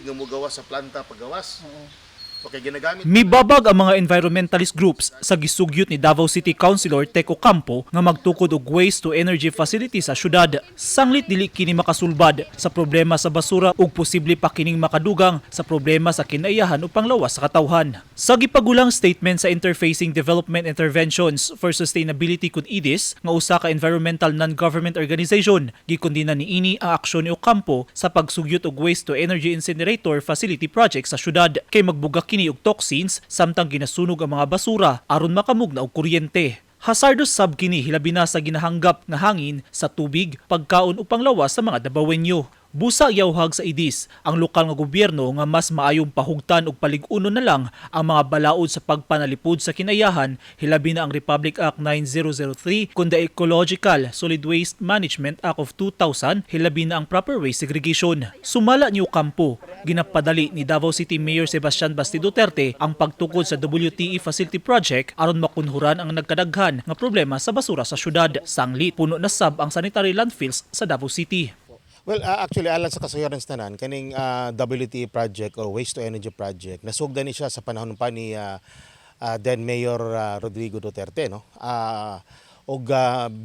Nga mugawas sa planta paggawas. Okay, ginagamit Mibabag ang mga environmentalist groups sa gisugyot ni Davao City Councilor Tek Ocampo nga magtukod og waste to energy facility sa syudad. Sanglit dili kini makasulbad sa problema sa basura ug posible pa kining makadugang sa problema sa kinaiyahan o panglawas sa katawhan. Sa gipagulang statement sa Interfacing Development Interventions for Sustainability kun IDIS, nga usa ka environmental non-government organization, gikondena niini ang aksyon ni Ocampo sa pagsugyot og waste to energy incinerator facility project sa syudad kay magbuga kini og toxins samtang ginasunog ang mga basura aron makamugna og kuryente. Hasardos sab kini, hilabi na sa ginahanggap nga hangin, sa tubig, pagkaon ug panglawas sa mga Dabawenyo. Busa yawhag sa IDIS ang lokal nga gobyerno nga mas maayong pahugtan og palig-unon na lang ang mga balaod sa pagpanalipod sa kinaiyahan, hilabi na ang Republic Act 9003 kun the Ecological Solid Waste Management Act of 2000, hilabi na ang proper waste segregation. Sumala ni Ocampo, ginapadali ni Davao City Mayor Sebastian Basti Duterte ang pagtukod sa WTE facility project aron makunhuran ang nagkadaghan nga problema sa basura sa syudad. Sanglit puno na sab ang sanitary landfills sa Davao City. Well, actually, alang sa kasayuran sa tanan, kaning WTE project or waste to energy project, nasugdan ni siya sa panahon pa ni then Mayor Rodrigo Duterte, no? Ug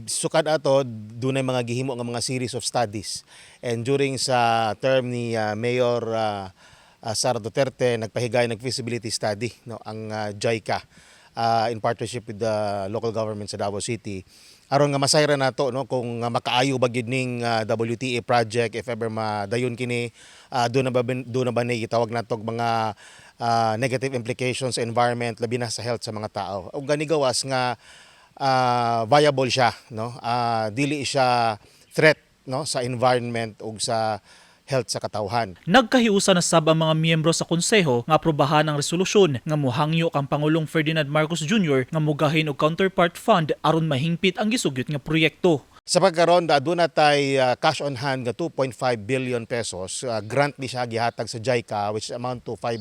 sukad ato dunay mga gihimo nga mga series of studies. And during sa term ni Mayor Sara Duterte, nagpahigay nag feasibility study, no, ang JICA in partnership with the local government sa Davao City aron nga masayra nato, no, kung makaayo ba gyud ning WTE project if ever madayon kini, doon na ba ni gitawag nato og mga negative implications sa environment, labi na sa health sa mga tao. Ug gani gawas nga viable siya, no, dili siya threat, no, sa environment ug sa health sa katawhan. Nagkahiusa na sab ang mga miyembro sa konseho nga aprobahan ang resolusyon nga muhangyo kang Pangulong Ferdinand Marcos Jr. nga mugahin og counterpart fund aron mahingpit ang gisugyot nga proyekto. Sa pagkaron, doon na tay cash on hand nga 2.5 billion pesos. Grant ni siya gihatag sa JICA, which amount to 5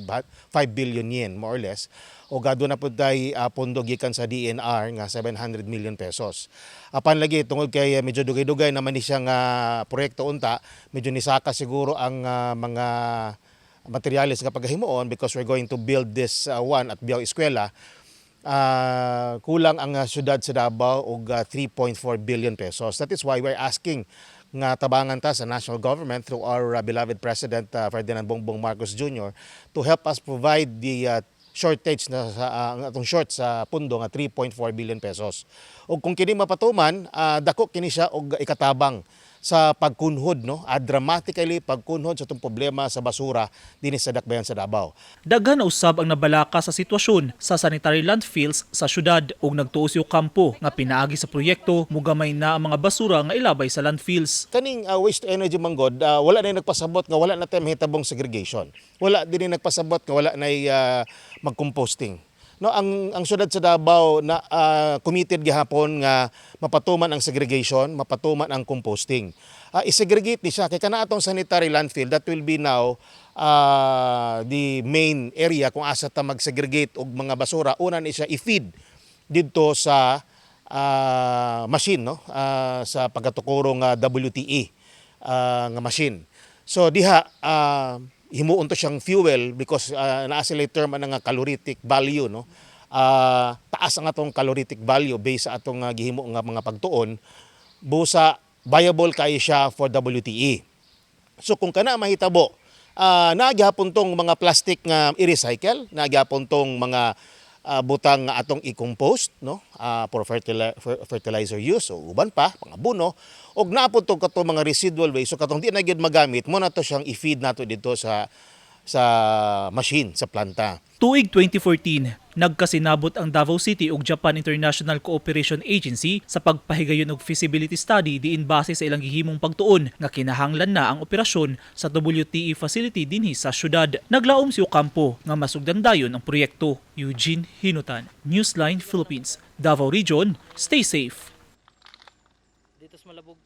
billion yen more or less. O doon na pud tay pondo gikan sa DENR nga 700 million pesos. Apan lagi, tungod kay medyo dugay-dugay naman ni siya nga proyekto unta, medyo nisaka siguro ang mga materyales nga paghimuon because we're going to build this one at Biao Eskwela. Kulang ang syudad sa Davao og 3.4 billion pesos. That is why we're asking nga tabangan ta sa national government through our beloved President Ferdinand Bongbong Marcos Jr. to help us provide the shortage na sa ang atong short sa pundo nga 3.4 billion pesos. Ug kung kini mapatuman, dako kini siya og ikatabang sa pagkunhod, no, dramatically pagkunhod sa atong problema sa basura dinhi sa dakbayan sa Davao. Daghan na usab ang nabalaka sa sitwasyon sa sanitary landfills sa syudad ug nagtuo si Ocampo nga pinaagi sa proyekto mugamay na ang mga basura nga ilabay sa landfills. Kaning waste to energy manggod, wala na nagpasabot nga wala na tayo mahitabong segregation. Wala din nagpasabot nga wala na mag-composting. No, ang syudad sa Davao na committed gihapon nga mapatuman ang segregation, mapatuman ang composting. I-segregate ni siya kay kana atong sanitary landfill, that will be now the main area kung asa ta mag-segregate og mga basura. Una ni siya i-feed didto sa machine, no, sa pagkatukuro nga WTE nga machine. So diha himuon to siyang fuel because naa sila term ana nga calorific value, no. Taas ang atong calorific value based sa atong gihimo nga mga pagtuon, busa viable kayo siya for WTE. So kung kana mahitabo, naa gihapon tong mga plastic nga i-recycle, naa gihapon tong mga butang nga atong i-compost, no, for fertilizer use o uban pa, mga buno, og naa pod tong katong mga residual waste, so katong di na gyud magamit mo na to siyang i-feed nato dito sa machine, sa planta. Tuig 2014, nagkasinabot ang Davao City ug Japan International Cooperation Agency sa pagpahigayon og feasibility study diin base sa ilang gihimong pagtuon nga kinahanglan na ang operasyon sa WTE facility dinhi sa syudad. Naglaom si Ocampo nga masugdan dayon ang proyekto. Eugene Hinutan, Newsline Philippines, Davao Region. Stay safe. Dito sa Malabog.